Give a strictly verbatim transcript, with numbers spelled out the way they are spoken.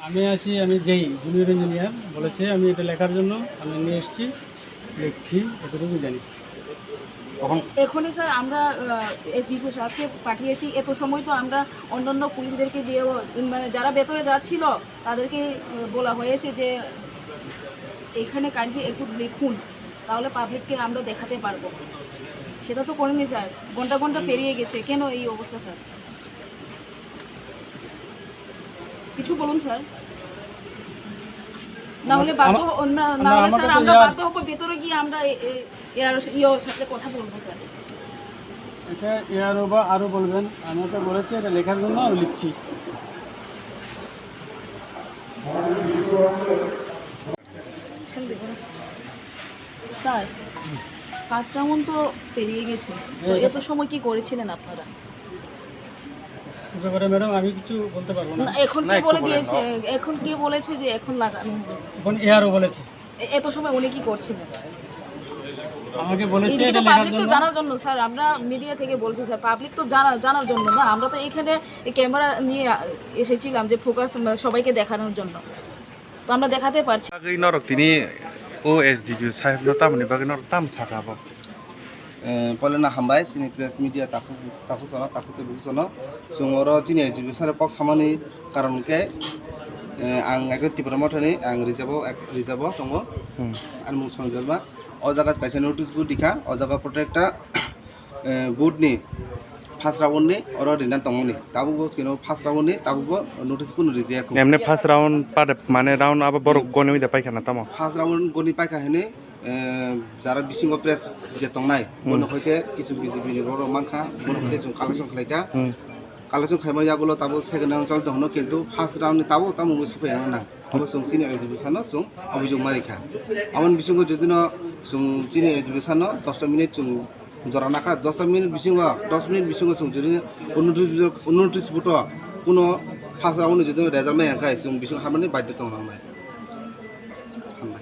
আমি আছি, আমি যেই জুনিয়র ইঞ্জিনিয়ার বলেছে, আমি এটা লেখার জন্য আমি নিয়ে এসেছি, লিখছি, এতটুকু জানি। তখন এখনই স্যার আমরা এসডিপিও স্যারকে পাঠিয়েছি। এত সময় তো আমরা অন্যান্য পুলিশদেরকে দিয়েও, মানে, যারা ভেতরে যাচ্ছিল, তাদেরকে বলা হয়েছে যে এখানে কালকে একটু লিখুন, তাহলে পাবলিককে আমরা দেখাতে পারবো। সেটা তো করেনি স্যার, ঘন্টা ঘন্টা পেরিয়ে গেছে। কেন এই অবস্থা স্যার? কিছু বলুন স্যার। না হলে বাধ্য আমরা, হ-, না, না আমরা, হলে স্যার, আমাদের আমরা ইয়ার বাধ্য হবো, ভেতরে গিয়ে আমরা এ-, এ-, এআর ইয়ের সাথে কথা বলবো স্যার। এটা এআরও বা আরও বলবেন, আমি তো বলেছি এটা লেখার জন্য আমি লিখছি। স্যার, ফার্স্ট রাউন্ড তো পেরিয়ে গেছে, তো এত সময় কি করেছিলেন আপনারা? এ ব্যাপারে ম্যাডাম আমি কিছু বলতে পারবো না। না, এখন কে বলে দিয়েছে, এখন কে বলেছে যে এখন লাগানো হবে? এখন এআরও বলেছে। এ-, এত সময় উনি কি করছিলেন? আমাকে বলেছে এদিকে এটা তো লেখার পাবলিক তো জন্য। জানার জন্য স্যার, আমরা মিডিয়া থেকে বলছি স্যার, পাবলিক তো জানা-, জানার জন্য না, আমরা তো এখানে এই ক্যামেরা নিয়ে আ-, এসেছিলাম যে ফোকাস, মানে, সবাইকে দেখানোর জন্য। তো আমরা দেখাতে পারছি। Bagwi norok tini o S D P O sahibno tamoni bagwi norok tam saka bo? Eh, poilano hambai chini press media takhuk, takhuk sono, takhuk tei bukhuk sono. Chwng oro chini S D P O sare kok samani karon khe, eh, ang ekhe Tipra Mothani, ang reserve o, ek-, reserve o tongo. Hmm. Ani mung Sonjorma. O jaga kaisa notice board dikha, o jaga protector. Eh, vote ni first round ni oro rinani tongmani. Tabuk bo kino first round ni, tabuk bo notice kunu rijak. Emne first round pade, mane round abo borok goni oi da paikha na tamo? First round goni paikha hini, eh, jara bisingo press je tongnai, hmm, bono hoite kisu B J P ni borok mankha, bono hoite chwng collection khlaikha. Hmm. Collection khaima yagulo tabuk second round choli tongno, kintu first round ni tabuk tamo mui sapai nang. Abo chwng chini S D P O sano chwng obhijog ma rikha. Aboni bisingo jodi no chwng chini S D P O sano dosta minute chwng jora nakha, dosta minute bisingo, dos minute bisingo chwng jodi unnotice, unnotice vote o kuno first round ni jodi result mai ya khe chwng bisingo habmani baidhyo tong nangnai. Hambai.